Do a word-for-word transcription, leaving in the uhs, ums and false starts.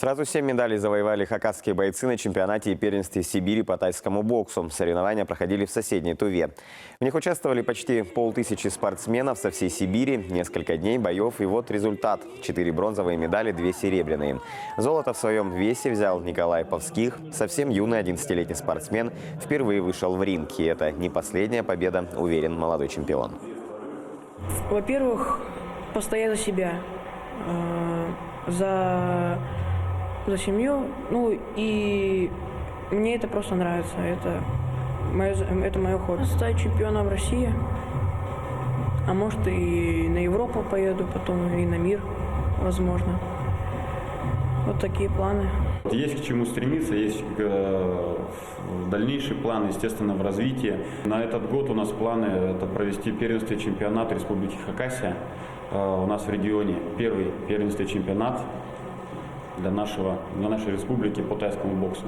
Сразу семь медалей завоевали хакасские бойцы на чемпионате и первенстве Сибири по тайскому боксу. Соревнования проходили в соседней Туве. В них участвовали почти полтысячи спортсменов со всей Сибири, несколько дней боёв, и вот результат. Четыре бронзовые медали, две серебряные. Золото в своём весе взял Николай Повских. Совсем юный одиннадцатилетний спортсмен впервые вышел в ринг, и это не последняя победа, уверен молодой чемпион. Во-первых, постоять за себя, э, за, за семью. Ну и мне это просто нравится. Это моё, это моё хобби. Стать чемпионом России, а может и на Европу поеду, потом и на мир, возможно. Вот такие планы. Есть к чему стремиться, есть, э, дальнейший план, естественно, в развитии. На этот год у нас планы — это провести первенство и чемпионат Республики Хакасия, э, у нас в регионе. Первый первенство и чемпионат для нашего, для нашей республики по тайскому боксу.